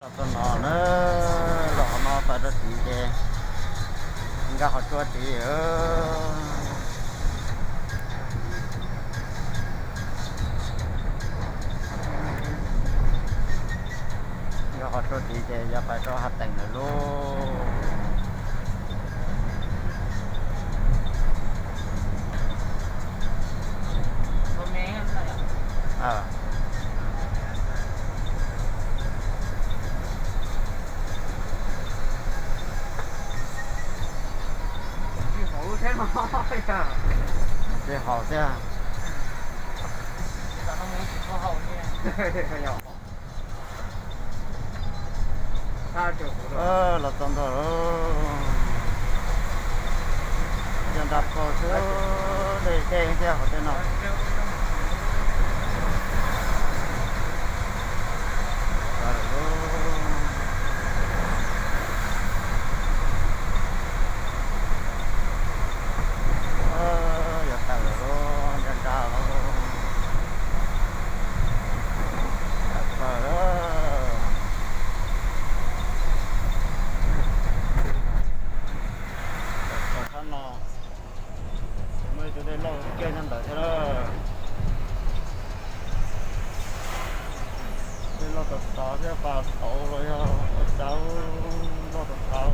Los txog no na, los qhov no pas rau tid ces nkag qhov tsua tid. Nkag qhov tsua tid ces yog pas rau Hav Teem lawm lauj. Tsis haum thiab. Los txog ntua lawm. Yog nra paug xwb, deb deb thiab qhov tej no. Yog tawm lawm lauj, nra nra lawm. Tawm plaws lawm. Tawm plaws thab no, muaj ib tug dej loj kiag nyob ntawd thiab lawm. Dej loj tau tau thiab, pas tauv los yog ua tsav loj tau tau.